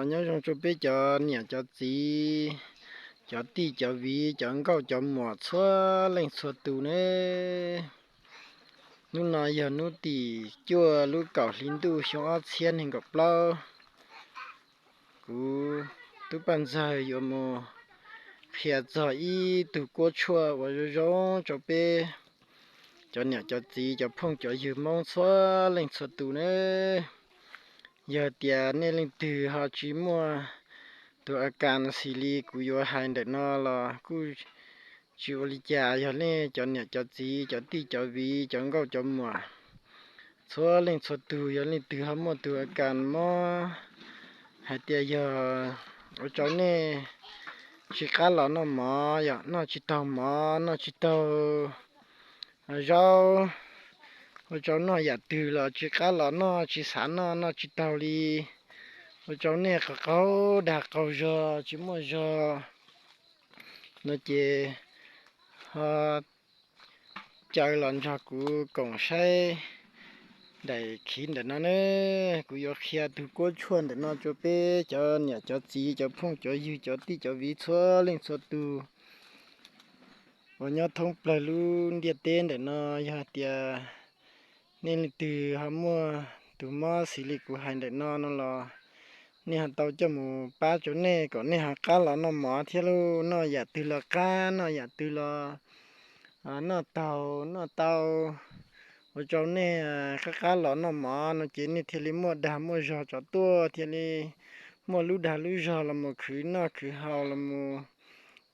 Nyob zoo rau peb cov niam cov txiv, cov tij cov viv, cov nkauj cov muam txhua leej txhua tus nawb. Hnub no yog hnub tim cuaj lub kaum hli ntuj xyoo ob txhiab nees nkaum plaub. Kuv Tub Paj Ntxawg yuav mus qhia txog ib tug kuab tshuaj uas zoo zoo rau peb cov niam cov txiv, cov phooj cov ywg Hmoob txhua leej txhua tus nawb. Yog tias nej leej twg ho tsis muaj tus a kas xis li kuv yuav hais ntawm no los kuj tsis ua li cas, yog nej cov niam cov txiv, cov tij cov viv, cov nkauj cov muam txhua leej txhua tus, yog leej twg ho muaj tus a kas mob, hais tias yog ua rau nej tsis qab los noj mov, yog noj tsis taug mov, noj tsis taug zaub, ua rau noj yam twg los tsis qab los noj, tsis xav noj, noj tsis taug li, ua rau nej qaug qaug dag qaug zog tsis muaj zog no ces ho caw los nrog kuv koom saib daim khiv ntawm no nawb. Kuv yuav qhia tug kuab tshuaj ntawm no rau peb cov niam cov txiv, cov phooj cov ywg, cov tij cov viv txhua leej txhua tus uas nyob thoob plaws lub ntiaj teb ntawm no. Yog hais tias nej leej twg ho muaj tus mob xws li kuv hais ntawm no no los nej ho tau coj mus pab rau nej kom nej ho qab los noj mov thiab lauj. Noj yam twg los qab, noj yam twg los noj taug noj tau, ua rau nej qab qab los noj mov no ces nej thiaj li muaj dag muaj zog tsov tuaj, thiaj li muaj lub dag lub zog los mus khwv noj khwv haus, los mus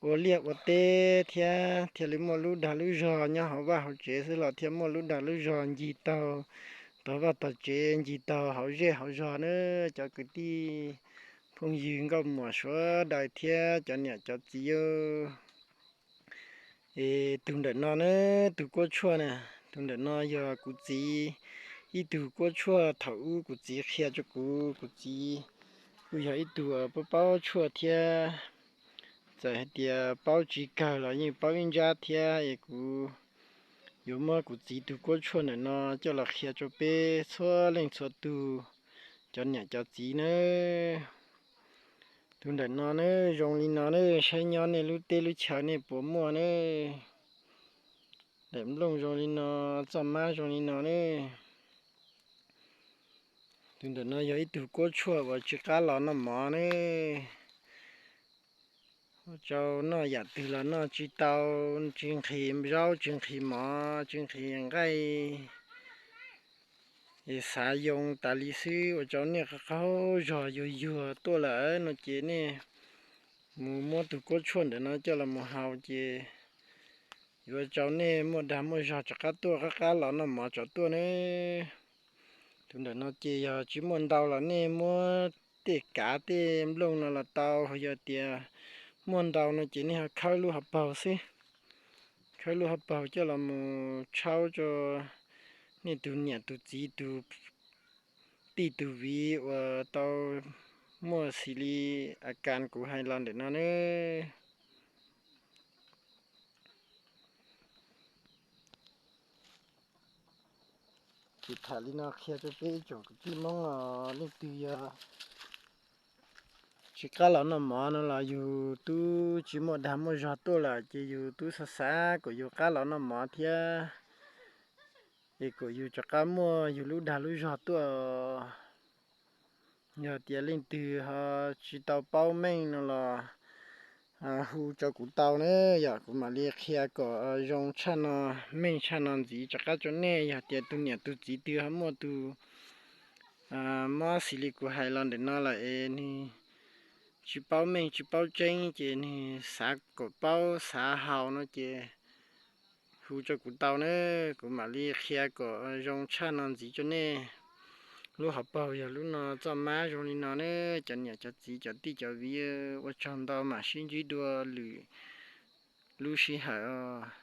ua liaj ua teb thiab, thiaj li muaj lub dag lub zog nyob hauv vaj hauv tsev xwb los thiaj muaj lub dag lub zog ncig taug tog vaj tog tsev, ncig taug hauv zej hauv zog nawb cov kwv tij phooj ywg nkauj muam sawv daws thiab cov niam cov txiv. Es tus ntawm no na, tus kuab tshuaj na, tus ntawm no yog kuv txiv ib tug kuab tshuaj thaum ub kuv txiv qhia rau kuv. Kuv txiv kuj yog ib tug paub paub tshuaj thiab, txawm hais tias paub tsis kawg los yeej paub ib nrab thiab. Es kuv yuav muab kuv txiv tus kuab tshuaj ntawm no coj los qhia rau peb txhua leej txhua tus, cov niam cov txiv nawb. Tus ntawm no na, zoo li no na, saib nyob nej lub teb lub chaw nej puas muaj na. Daim nplooj zoo li no, txoj mab zoo li no na. Tus ntawm no yog ib tug kuab tshuaj uas tsis qab los noj mov na. Ua rau noj yam twg los noj tsis tau, tsis nqhis zaub, tsis nqhis mov, tsis nqhis nqaij, es xav yoo tas li xwb, ua rau nej qaug qaug zog yuag yuag tuaj lawm no ces nej mus muab tus kuab tshuaj ntawm no coj los mus haus ces yuav ua rau nej muaj dag muaj zog rov qab tuaj, qab qab los noj mov tsov tuaj nawb. Tus ntawm no ces yog tsis muaj ntau los nej muab tej kav tej nplooj no los tau, ho yog tias muaj ntau no ces nej ho khawb lub hauv paug xwb. Khawb lub hauv paug coj los mus tshaub rau nej tus niam tus txiv tus tij tus viv uas tau muaj xws li a kas kuv hais los ntawm no nawb. Ces tham li no qhia rau peb ib tsoom kwv tij Hmoob os, leej twg yog tsis qab los noj mov no los yus twb tsis muaj dag muaj zog tuaj lawm ces yus twb xav xav kom yus qab los noj mov thiab, es kom yus rov qab muaj yus lub dag lub zog tuaj. Yog tias leej twg ho tsis tau paub meej no los hu rau kuv tau na, yog kuv mam li qhia kom zoo tshaj no, meej tshaj no ntxiv rov qab rau nej. Yog tias tus niam tus txiv twg ho muaj tus mob xws li kuv hais los ntawm no lawm es nws tsis paub meej tsis paub tseeb ces nws xav kom paub xav haus no ces hu rau kuv tau na, kuv mam li qhia kom zoo tshaj no ntxiv rau nej. Lub hauv paug yog lub no, txoj mab zoo li no na, cov niam cov txiv cov tij cov viv, ua tsaug ntau, mam sib ntsib dua lwm lub sij hawm os.